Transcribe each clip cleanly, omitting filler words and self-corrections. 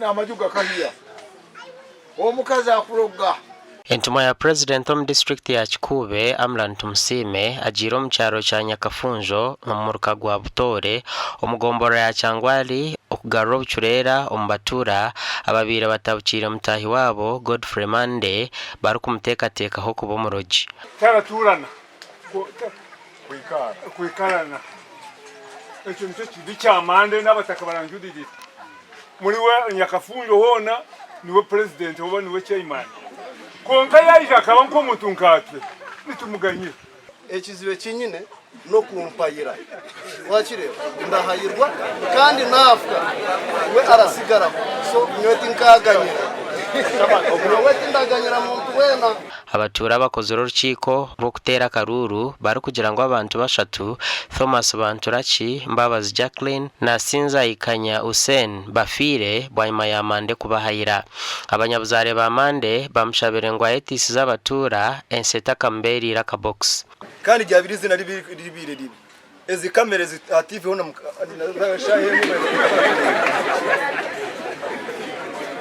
Amaju gakahiya omukazi akuroga. Entumwa ya Purezidenti omu disiturikiti ya Kikuube, Amlan Tumusiime agiire omu kyaro kya Nyakafunjo omu muruka gwa Butoore omu gomborora ya Kyangwali okugarura obucureera omu batuura ababaire batabukiire mutaahi waabo Godfrey Mande barikumuteekateekaho kuba omurogi. Taratuurana kwikarana. Ekyo nikyo kibi kya Mande n'abataka baranjuririre. Muri we Nyakafunjo hoona niwe purezidenti oba niwe chairman. Kwonka yaija akaba nk'omuntu nkatwe, nitumuganyira. Ekizibu eki nyine n'okumpayira. Wakireeba? Ndahayirwa kandi naafa we arasigaraho. So nyowe tinkaaganyira. Nyowe tindaganyira muntu weena. Abatuura bakozire orukiiko rw'okuteera akaruuru barikugira ngu abantu bashatu, Thomas Banturaki, Mbabazi Jacqueline na Sinzaikanya Hussein bafiire bwanyima ya Mande kubahayira. Abanyabuzaare ba Mande bamushabire ngu ayetiisize abatuura ensi etakamubeeriire akabokisi. Kandi ryaba eizina ribi ribaire ribi. Ezi kamera ezi aha TV hoona shaaha emwe.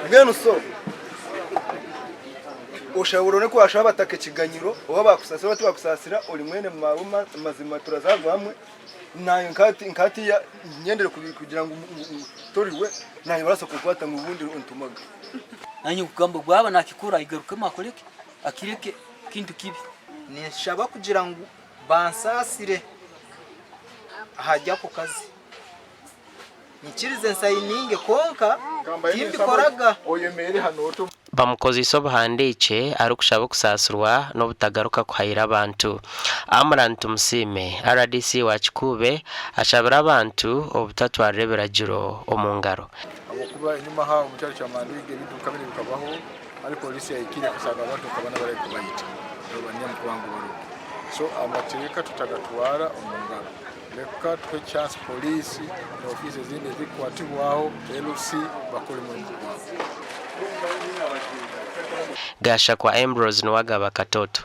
Mbwenu so oshabura oreke washaba abataka ekiganyiro oba bakusaasira oba tibakusaasira ori mwene maawe mazima turazaarwa hamwe naanye nkahatiiya nyendere kugira ngu toriwe naanye barabaasa kunkwata ngu obundi ontumaga. Nanye nkugamba ogu yaaba nakikora ayegarukemu akoreki akireke kintu kibi. Ninshaba kugira ngu bansaasire ahari ako kazi. Nyikirize nsayininge kwonka timbikoraga. Bamukozeise obuhandiikye arikushaba okusaasirwa n'obutagaruka kuhayira abantu. Amran Tumusiime, rdc wa Kikuube ashabire abantu obutatwarira ebiragiro omu ngaro. Ahabw'okuba enyima aha omu kyaro kya Mandwiga ebiduuka binu bikabaho hali polisi yahikire ekasanga abantu nkaba nabari kubaita nobanyamukuru ngu baroge so amateeka tutagatwara omu ngaro leka tuhe chance polisi na ofiisi ezindi ezikukwatibwaho LC bakore omurimo gwabo. Gashakwa Ambrose niwe agaba Katoto.